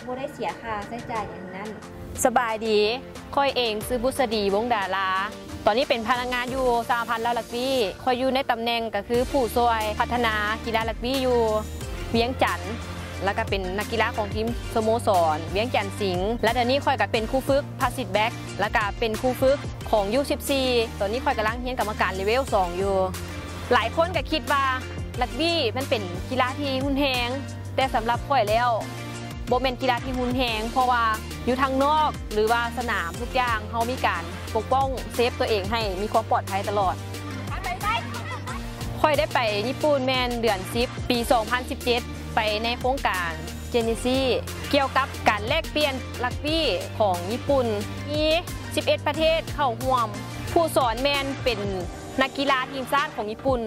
ບໍ່ໄດ້ເສຍຄ່າໃຊ້ຈ່າຍຫຍັງທັງນັ້ນ. ສະບາຍດີ, ຂ້ອຍເອງຊື່ບຸດສະດີ ວົງດາລາ. ຕອນນີ້ເປັນພະນັກງານຢູ່ສະຫະພັນລາວຣັກບີ້. ຂ້ອຍຢູ່ໃນຕຳແໜ່ງກໍຄືຜູ້ຊ່ວຍພັດທະນາກິລາຣັກບີ້ຢູ່ວຽງຈັນ ແລ້ວກໍເປັນນັກກິລາຂອງທີມສະໂມສອນວຽງຈັນສິງ ແລະ ດຽວນີ້ຂ້ອຍກໍເປັນຄູຝຶກພາສສິດແບັກ ແລ້ວກໍເປັນຄູຝຶກຂອງຢູສິບສີ່. ຕອນນີ້ຂ້ອຍກຳລັງຮຽນກຳມະການເລເວວສອງຢູ່. ຫຼາຍຄົນກໍຄິດວ່າຣັກບີ້ມັນເປັນກິລາທີ່ຮຸນແຮງ, ແຕ່ສຳລັບຂ້ອຍແລ້ວ ບໍ່ແມ່ນກິລາທີ່ຮຸນແຮງ, ເພາະວ່າຢູ່ທາງນອກ ຫຼືວ່າສະໜາມທຸກຢ່າງ ເຮົາມີການປົກປ້ອງເຊຟຕົວເອງໃຫ້ມີຄວາມປອດໄພຕະຫຼອດ. ຂ້ອຍໄດ້ໄປຍີ່ປຸ່ນແມ່ນເດືອນສິບ ປີສອງພັນສິບເຈັດ ໄປໃນໂຄງການ Genesis ກ່ຽວກັບການແລກປ່ຽນຣັກບີ້ຂອງຍີ່ປຸ່ນ. ມີສິບເອັດປະເທດເຂົ້າຮ່ວມ, ຜູ້ສອນແມ່ນເປັນນັກກິລາທີມຊາດຂອງຍີ່ປຸ່ນ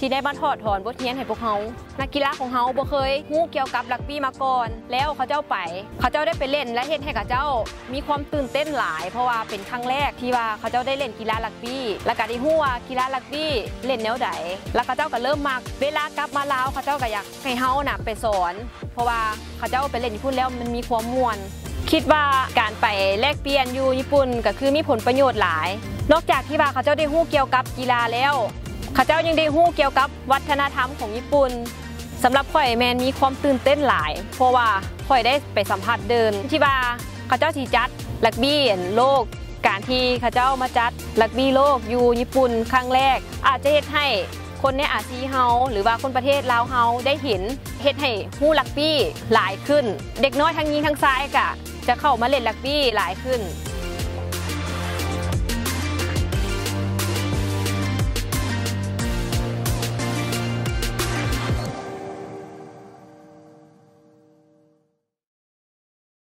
ທີ່ໄດ້ມາຖອດຖອນບົດຮຽນໃຫ້ພວກເຮົາ. ນັກກິລາຂອງເຮົາບໍ່ເຄີຍຮູ້ກ່ຽວກັບຣັກບີ້ມາກ່ອນ, ແລ້ວເຂົາເຈົ້າໄປ, ເຂົາເຈົ້າໄດ້ໄປຫຼິ້ນ ແລະ ເຮັດໃຫ້ເຂົາເຈົ້າມີຄວາມຕື່ນເຕັ້ນຫຼາຍ, ເພາະວ່າເປັນຄັ້ງແລກທີ່ວ່າເຂົາເຈົ້າໄດ້ຫຼິ້ນກິລາຣັກບີ້ ແລ້ວກໍໄດ້ຮູ້ວ່າກິລາຣັກບີ້ຫຼິ້ນແນວໃດ, ແລ້ວເຂົາເຈົ້າກໍເລີ່ມມັກ. ເວລາກັບມາລາວ ເຂົາເຈົ້າກໍຢາກໃຫ້ເຮົານະໄປສອນ, ເພາະວ່າເຂົາເຈົ້າໄປຫຼິ້ນຢູ່ພຸ້ນແລ້ວມັນມີຄວາມມ່ວນ. ຄິດວ່າການໄປແລກປ່ຽນຢູ່ຍີ່ປຸ່ນກໍຄືມີຜົນປະໂຫຍດຫຼາຍ. ນອກຈາກທີ່ວ່າເຂົາເຈົ້າໄດ້ຮູ້ກ່ຽວກັບກິລາແລ້ວ, ເຂົາເຈົ້າຍັງໄດ້ຮູ້ກ່ຽວກັບວັດທະນະທຳຂອງຍີ່ປຸ່ນ. ສຳລັບຂ້ອຍແມ່ນມີຄວາມຕື່ນເຕັ້ນຫຼາຍ, ເພາະວ່າຂ້ອຍໄດ້ໄປສຳຜັດເດີ່ນທີ່ວ່າເຂົາເຈົ້າຊິຈັດຣັກບີ້ໂລກ. ການທີ່ເຂົາເຈົ້າມາຈັດຣັກບີ້ໂລກຢູ່ຍີ່ປຸ່ນຄັ້ງແລກ ອາດຈະເຮັດໃຫ້ຄົນໃນອາຊີເຮົາ ຫຼືວ່າຄົນປະເທດລາວເຮົາໄດ້ເຫັນ, ເຮັດໃຫ້ຮູ້ຣັກບີ້ຫຼາຍຂຶ້ນ. ເດັກນ້ອຍທັງຍິງທັງຊາຍກະຈະເຂົ້າມາຫຼິ້ນຣັກບີ້ຫຼາຍຂຶ້ນ.